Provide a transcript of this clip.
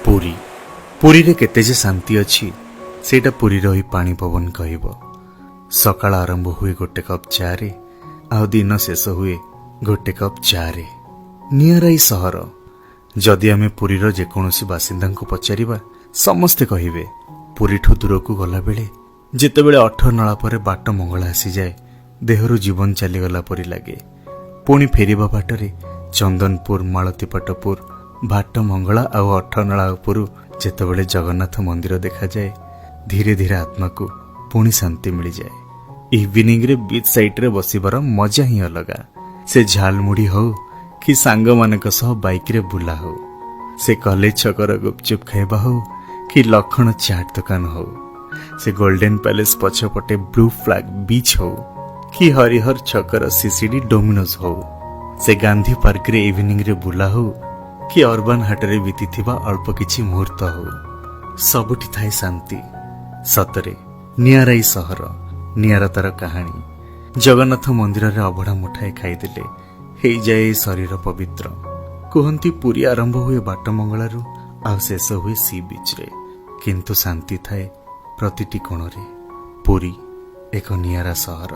ପୁରୀ, ପୁରୀରେ କେତେ ଯେ ଶାନ୍ତି ଅଛି, ସେଇଟା ପୁରୀର ଏଇ ପାଣି ପବନ କହିବ। ସକାଳ ଆରମ୍ଭ ହୁଏ ଗୋଟେ କପ୍ ଚାରେ ଆଉ ଦିନ ଶେଷ ହୁଏ ଗୋଟେ କପ୍ ଚାରେ। ନିଆରା ଏଇ ସହର। ଯଦି ଆମେ ପୁରୀର ଯେକୌଣସି ବାସିନ୍ଦାଙ୍କୁ ପଚାରିବା, ସମସ୍ତେ କହିବେ, ପୁରୀଠୁ ଦୂରକୁ ଗଲାବେଳେ ଯେତେବେଳେ ଅଠରନଳା ପରେ ବାଟ ମଙ୍ଗଳା ଆସିଯାଏ, ଦେହରୁ ଜୀବନ ଚାଲିଗଲା ପରି ଲାଗେ। ପୁଣି ଫେରିବା ବାଟରେ ଚନ୍ଦନପୁର, ମାଳତୀପାଟପୁର, ବାଟ ମଙ୍ଗଳା ଆଉ ଅଠରନଳା ଉପରୁ ଯେତେବେଳେ ଜଗନ୍ନାଥ ମନ୍ଦିର ଦେଖାଯାଏ, ଧୀରେ ଧୀରେ ଆତ୍ମାକୁ ପୁଣି ଶାନ୍ତି ମିଳିଯାଏ। ଇଭିନିଂରେ ବିଚ୍ ସାଇଡ୍ରେ ବସିବାର ମଜା ହିଁ ଅଲଗା। ସେ ଝାଲମୁଢ଼ି ହଉ କି ସାଙ୍ଗମାନଙ୍କ ସହ ବାଇକ୍ରେ ବୁଲା ହଉ, ସେ କଲେଜ ଛକର ଗୁପଚୁପ୍ ଖାଇବା ହଉ କି ଲଖଣ ଚାଟ୍ ଦୋକାନ ହଉ, ସେ ଗୋଲ୍ଡେନ ପ୍ୟାଲେସ୍ ପଛପଟେ ବ୍ଲୁ ଫ୍ଲାଗ ବିଚ୍ ହଉ କି ହରିହର ଛକର ସିସିଡି ଡୋମିନୋଜ ହଉ, ସେ ଗାନ୍ଧୀ ପାର୍କରେ ଇଭିନିଂରେ ବୁଲା ହଉ କି ଅର୍ବାନ ହାଟରେ ବିତିଥିବା ଅଳ୍ପ କିଛି ମୁହୂର୍ତ୍ତ ହଉ, ସବୁଠି ଥାଏ ଶାନ୍ତି। ସତରେ ନିଆରା ଏଇ ସହର, ନିଆରା ତାର କାହାଣୀ। ଜଗନ୍ନାଥ ମନ୍ଦିରରେ ଅବଢ଼ା ମୁଠାଏ ଖାଇଦେଲେ ହେଇଯାଏ ଏ ଶରୀର ପବିତ୍ର। କୁହନ୍ତି, ପୁରୀ ଆରମ୍ଭ ହୁଏ ବାଟମଙ୍ଗଳାରୁ ଆଉ ଶେଷ ହୁଏ ସି ବିଚ୍ରେ, କିନ୍ତୁ ଶାନ୍ତି ଥାଏ ପ୍ରତିଟି କୋଣରେ। ପୁରୀ ଏକ ନିଆରା ସହର।